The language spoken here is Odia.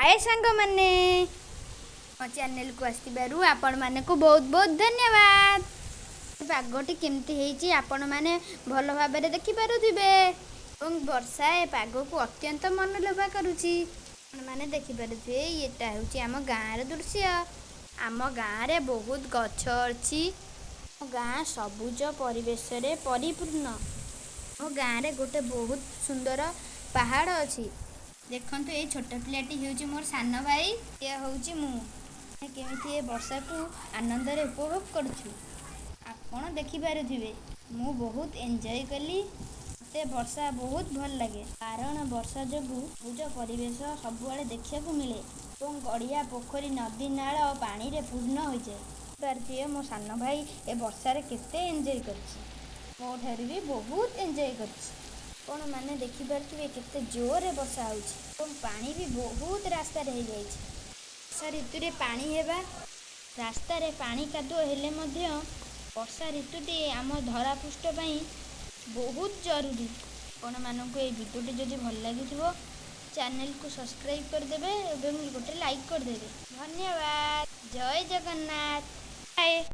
ହାଏ ସାଙ୍ଗମାନେ, ମୋ ଚ୍ୟାନେଲକୁ ଆସିଥିବାରୁ ଆପଣମାନଙ୍କୁ ବହୁତ ବହୁତ ଧନ୍ୟବାଦ। ପାଗଟି କେମିତି ହେଇଛି, ଆପଣମାନେ ଭଲ ଭାବରେ ଦେଖିପାରୁଥିବେ ଏବଂ ବର୍ଷା ଏ ପାଗକୁ ଅତ୍ୟନ୍ତ ମନଲୋଭା କରୁଛି। ଆପଣମାନେ ଦେଖିପାରୁଥିବେ, ଏଇଟା ହେଉଛି ଆମ ଗାଁର ଦୃଶ୍ୟ। ଆମ ଗାଁରେ ବହୁତ ଗଛ ଅଛି। ଆମ ଗାଁ ସବୁଜ ପରିବେଶରେ ପରିପୂର୍ଣ୍ଣ। ଆମ ଗାଁରେ ଗୋଟେ ବହୁତ ସୁନ୍ଦର ପାହାଡ଼ ଅଛି। ଦେଖନ୍ତୁ, ଏଇ ଛୋଟ ପିଲାଟି ହେଉଛି ମୋର ସାନ ଭାଇ, ଇଏ ହେଉଛି ମୁଁ। କେମିତି ଏ ବର୍ଷାକୁ ଆନନ୍ଦରେ ଉପଭୋଗ କରୁଛୁ, ଆପଣ ଦେଖିପାରୁଥିବେ। ମୁଁ ବହୁତ ଏନ୍ଜୟ କଲି। ମୋତେ ବର୍ଷା ବହୁତ ଭଲ ଲାଗେ, କାରଣ ବର୍ଷା ଯୋଗୁଁ ସବୁଜ ପରିବେଶ ସବୁଆଡ଼େ ଦେଖିବାକୁ ମିଳେ ଏବଂ ଗଡ଼ିଆ, ପୋଖରୀ, ନଦୀ, ନାଳ ପାଣିରେ ପୂର୍ଣ୍ଣ ହୋଇଯାଏ। ପାରୁଥିବେ, ମୋ ସାନ ଭାଇ ଏ ବର୍ଷାରେ କେତେ ଏନ୍ଜୟ କରିଛି, ମୋ ଠାରୁ ବି ବହୁତ ଏନ୍ଜୟ କରିଛି। ଆପଣମାନେ ଦେଖିପାରୁଥିବେ, କେତେ ଜୋରରେ ବର୍ଷା ହେଉଛି ଏବଂ ପାଣି ବି ବହୁତ ରାସ୍ତାରେ ହେଇଯାଇଛି। ବର୍ଷା ଋତୁରେ ପାଣି ହେବା, ରାସ୍ତାରେ ପାଣି କାଦୁଅ ହେଲେ ମଧ୍ୟ ବର୍ଷା ଋତୁଟି ଆମ ଧରାପୃଷ୍ଠ ପାଇଁ ବହୁତ ଜରୁରୀ। ଆପଣମାନଙ୍କୁ ଏଇ ଭିଡ଼ିଓଟି ଯଦି ଭଲ ଲାଗିଥିବ, ଚ୍ୟାନେଲକୁ ସବସ୍କ୍ରାଇବ୍ କରିଦେବେ ଏବଂ ଗୋଟେ ଲାଇକ୍ କରିଦେବେ। ଧନ୍ୟବାଦ। ଜୟ ଜଗନ୍ନାଥ। ବାଏ।